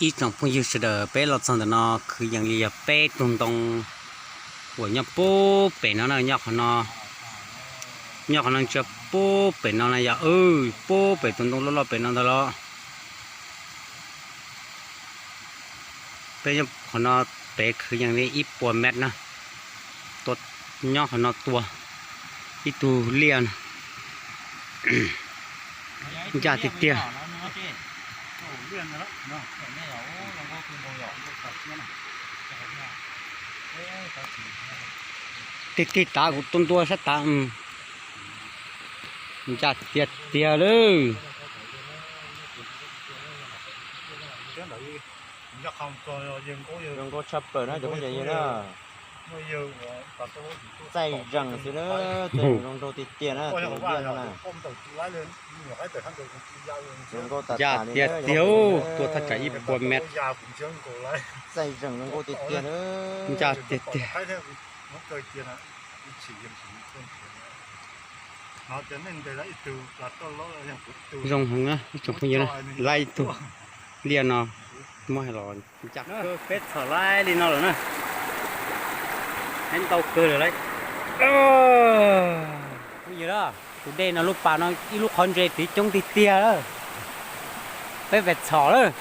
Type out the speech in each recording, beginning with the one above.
Ib tsoom phooj ywg sawv daws, peb los txog ntawm no kwv yees li yog peb tug ntoo uas nyob puag pem no na, nyob qhov no, nyob qhov no ntsia puag pem no na yog, puag pem tus ntoo loj loj pem no ntag los. Peb nyob qhov no, pem kwv yees li ib puas mev na, tua, nyob qhov no tua ib tug liaj na. Ncaj tiag tiag. Tig tig tav kuv tua ntua sab tav. Ncaj tiag tiag lawm. Zoo nkauj tshaj plaws na cov phooj ywg na. Txaij zeem xwb na, txaij zeem zoo nraug tiag tiag na, tus liaj no na. Zoo nkauj tas tas li na, tua thaj tsam ib puas mev. Txaij zeem zoo nkauj tiag tiag na. Ncaj tiag tiag. Zoo heev na ib tsoom phooj ywg na, laib ib tug liaj no muab hais los ncaj kawg. Peb txhom laib li no lawm na, laib ntau kawg lawm lauj. Phooj ywg na, tus dej no lub pas no ib lub qhov ntses tid coob tiag tiag lawm. Peb pem txhom lawm.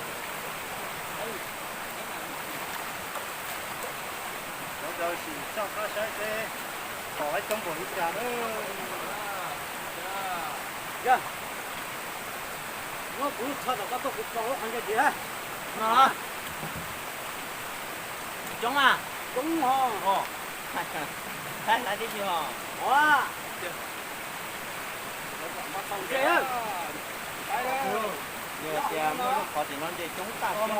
Muab kuv lub tsho tom koj tuaj kuv pom lub qhov ntses tid. No coob a, coob ho. Saib saib tib si ho. Ua, yog tias muaj lub qhov tim no ntses coob tag siab na,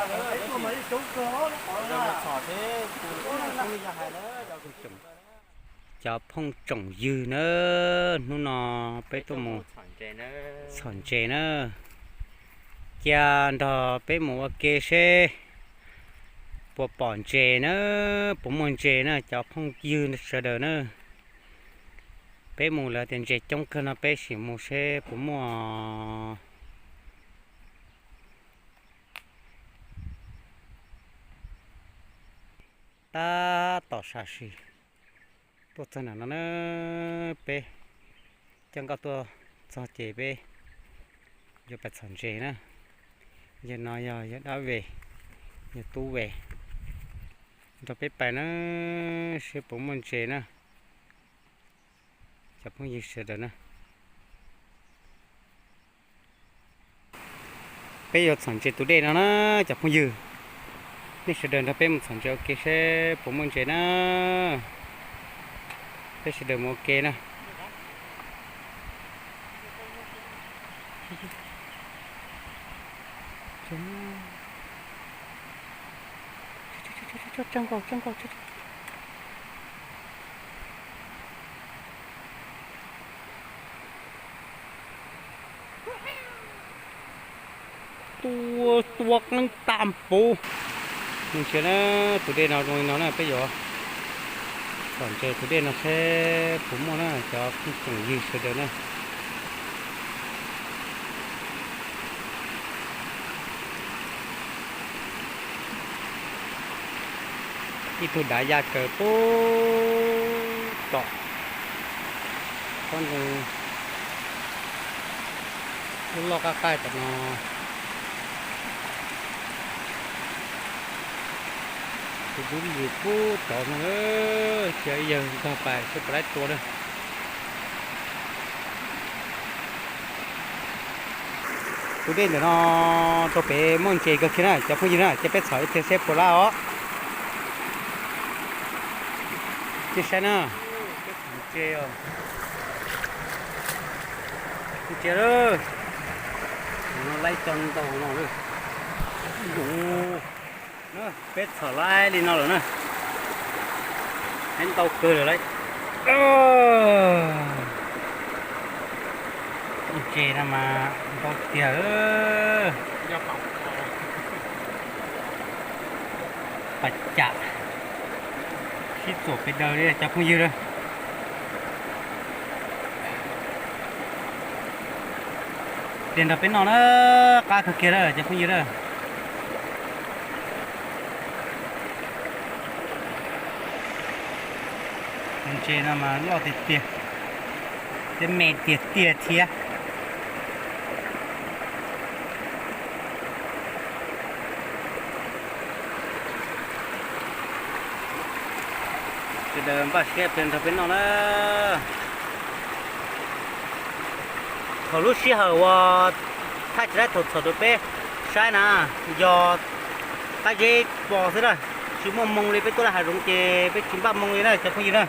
zoo mus txhom seb puas coob li yog hais na. Cov phooj tsoom ywg na, hnub no peb tuaj mus txhom ntses na, cia nrog peb mus ua ke seb puas pom ntses na, puas muaj ntses na cov phooj ywg sawv daws na. Peb mus lawv tias ntses coob kawg no peb sim mus seb puas muaj. Tab tom sam sim tuaj txog nram no na, peb coj nkauj tuaj txog ces peb yuav pais txhom ntses na. Yawg no yog yawg Dab Ve, yawg Tub Ve, nrog peb pais na, seb puas muaj ntses na. Cov phooj ywg sawv daws na, peb yuav txhom ntses tus dej no na, cov phooj ywg. Nej sawv daws nrog peb mus txhom ntses ua ke seb puas muaj ntses na. Peb sawv daws mus ua ke na. Tua, tua qeeb tag puv. Ntsia na, tus dej no zoo li no na, peb yuav txhom ntses tus dej no seb puas muaj na, cov phooj tsoom ywg sawv daws na. Ib tug dav ya kaws puag tom tsob ntoo loj loj qab qaij tom no. Tus dub lis puag tod no, cia ib yawg nrog pais seb puas laib tua na. Tus dej ntawm no rau pem muaj ntses kawg kiag na cov phooj ywg na, cia peb txhom ib pliag seb puas laib os. Nej saib na, ntses, ntses lawm. No laib cov ntau no lawm. Peb txhom laib li no lawm na, laib ntau kawg lawm lauj. Ntses no mas ntau tiag. Pas cam sib txuam pes daws li cov phooj ywg na. Cia nrog peb noj na, qab kawg kiag lawm cov phooj ywg na. Ntses no mas loj tiag tiag, thiab me tiag tiag thiab. Sawv daws npaj siab peb nrog peb noj na. Thaum lub sij hawm uas thaj tsis laib thaum txhom rau peb saib na, yog qab zeb pos xwb na, tsis muaj moo li. Peb tuaj laj hav zoov ces peb tsis npaj moo li na cov phooj ywg na.